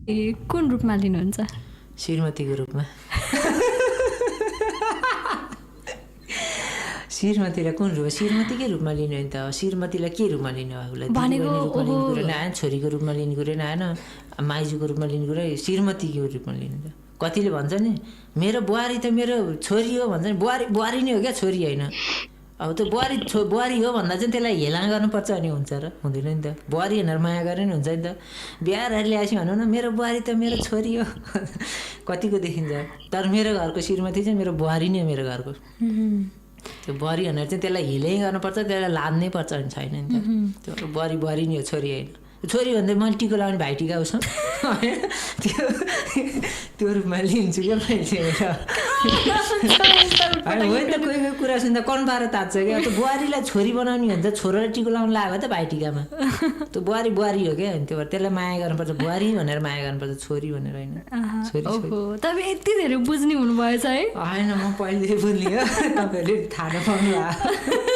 ए कुन रूपमा लिनुहुन्छ? श्रीमतीको रूपमा। श्रीमतीलाई कुन रूपमा? श्रीमतीकै रूपमा लिनु नि त। श्रीमतीलाई के रूपमा लिनु? आफूलाई दिदीबहिनी रूपमा लिने कुरो नआएन, छोरीको रूपमा लिने कुरो नआएन, माइजूको रूपमा लिने कुरो श्रीमतीको रूपमा लिनु त। कतिले भन्छ नि मेरो बुहारी त मेरो छोरी हो भन्छ नि, बुहारी नै हो क्या, छोरी होइन। अब त्यो बुहारी हो भन्दा चाहिँ त्यसलाई हेला गर्नुपर्छ अनि हुन्छ र? हुँदैन नि त। बुहारी भनेर माया गरेर नि हुन्छ नि त। बिहारहरू ल्याएपछि भनौँ न मेरो बुहारी त मेरो छोरी हो कतिको देखिन्छ। तर मेरो घरको श्रीमती चाहिँ मेरो बुहारी नै हो, मेरो घरको। त्यो बुहारी भनेर चाहिँ त्यसलाई हिलै गर्नुपर्छ, त्यसलाई लाद्नै पर्छ भने छैन नि त। त्यो बुहारी नै हो, छोरी होइन। छोरी भन्दा मैले टिको लगाउने भाइ टिका उसमा त्यो रूपमा लिन्छु क्या मैले। होइन त कोही कुरा सुन्दा कन्पाएर तात्छ क्या। त्यो बुहारीलाई छोरी बनाउने हो भने त छोरालाई टिको लगाउनु लाग्यो त भाइ टिकामा। त्यो बुहारी हो क्या। त्यो भएर त्यसलाई माया गर्नुपर्छ, बुहारी भनेर माया गर्नुपर्छ, छोरी भनेर होइन। तपाईँ यति धेरै बुझ्ने हुनुभएछ है? होइन म पहिले बुझ्ने हो, तपाईँहरूले थाहा नपाउनु भयो।